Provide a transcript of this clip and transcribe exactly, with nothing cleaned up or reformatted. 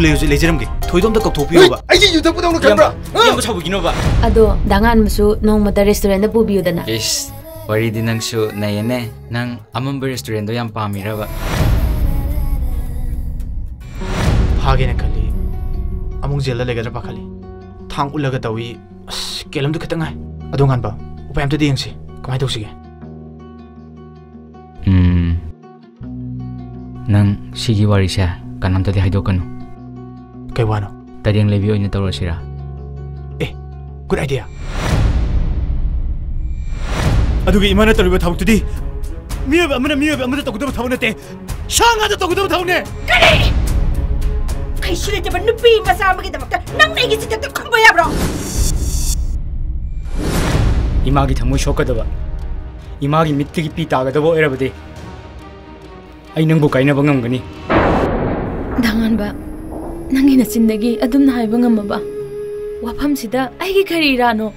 ꯂꯩꯔꯁꯨ ꯂꯩꯖꯔꯝꯒꯦ꯫ ꯊꯣꯏꯗꯣ ꯑꯝꯇ ꯀꯧꯊꯣꯛꯄꯤꯌꯣꯕ꯫ ꯑꯩꯁꯦ ꯌꯨ ꯊꯛꯄꯗꯧꯅ ꯈꯟꯕ꯭ꯔꯥ? ꯏꯌꯥꯝꯕ, ꯏꯌꯥꯝꯕ ꯁꯥꯎꯕꯤꯒꯤꯅꯣꯕ꯫ ꯑꯗꯣ ꯗꯥ ꯉꯥꯟꯕꯁꯨ ꯅꯣꯡꯃꯇ ꯔꯦꯁꯇꯨꯔꯦꯟꯗ ꯄꯨꯕꯤꯌꯨꯗꯅ꯫ ꯏꯁ, ꯋꯥꯔꯤꯗꯤ ꯅꯪꯁꯨ ꯅꯩꯌꯦꯅꯦ꯫ ꯅꯪ ꯑꯃꯝꯕ ꯔꯦꯁꯇꯨꯔꯦꯟꯗꯣ ꯌꯥꯝ ꯄꯥꯝꯃꯤꯔꯕ? ꯐꯥꯒꯦꯅ ꯈꯜꯂꯤ꯫ ꯑꯃꯨꯛ ꯖꯦꯜꯗ ꯂꯩꯒꯗ꯭ꯔꯥ ꯄꯥꯈꯠꯂꯤ꯫ ꯊꯥꯡ ꯎꯠꯂꯒ ꯇꯧꯏ꯫ ꯑꯁ, ꯀꯦꯂꯝꯗꯨ ꯈꯤꯇꯪ ꯉꯥꯏ꯫ ꯑꯗꯣ ꯉꯥꯟꯕ, ꯎꯄꯥꯏ ꯑꯝꯇꯗꯤ ꯌꯦꯡꯁꯤ꯫ ꯀꯃꯥꯏꯅ ꯇꯧꯁꯤꯒꯦ? ꯎꯝ, ꯅꯪ ꯁꯤꯒꯤ ꯋꯥꯔꯤꯁꯦ ꯀꯅꯥꯝꯇꯗꯤ ꯍꯥꯏꯗꯣꯛꯀꯅꯨ꯫ ꯀꯩ ꯋꯥꯅꯣ? ꯇꯔꯦꯡ ꯂꯩꯕꯤ ꯑꯣꯏꯅ ꯇꯧꯔꯁꯤꯔꯥ? Good idea꯫ ꯑꯗꯨꯒ ꯏꯃꯥꯅ ꯇꯧꯔꯤꯕ ꯊꯕꯛꯇꯨꯗꯤ ꯃꯤꯑꯣꯏꯕ ꯑꯃꯅ ꯃꯤꯑꯣꯏꯕ ꯑꯃꯗ ꯇꯧꯒꯗꯕ ꯊꯕꯛ ꯅꯠꯇꯦ, ꯁꯥ ꯉꯥꯗ ꯇꯧꯒꯗꯕ ꯊꯕꯛꯅꯦ꯫ ꯀꯔꯤ? ꯀꯩꯁꯨ ꯂꯩꯇꯕ ꯅꯨꯄꯤ ꯃꯆꯥ ꯑꯃꯒꯤꯗꯃꯛꯇ ꯅꯪꯅ ꯑꯩꯒꯤ ꯆꯤꯟꯊꯛꯇ ꯈꯨꯝꯕ ꯌꯥꯕ꯭ꯔꯣ? ꯏꯃꯥꯒꯤ ꯊꯃꯣꯏ ꯁꯣꯛꯀꯗꯕ, ꯏꯃꯥꯒꯤ ꯃꯤꯠꯇꯒꯤ ꯄꯤ ꯇꯥꯒꯗꯕ ꯑꯣꯏꯔꯕꯗꯤ ꯑꯩ ꯅꯪꯕꯨ ꯀꯥꯏꯅꯕ ꯉꯝꯒꯅꯤ꯫ ꯗꯥ ꯉꯥꯟꯕ, ꯅꯪꯒꯤ ꯅꯆꯤꯟꯗꯒꯤ ꯑꯗꯨꯝꯅ ꯍꯥꯏꯕ ꯉꯝꯃꯕ? ꯋꯥꯐꯝꯁꯤꯗ ꯑꯩꯒꯤ ꯀꯔꯤ ꯏꯔꯥꯅꯣ?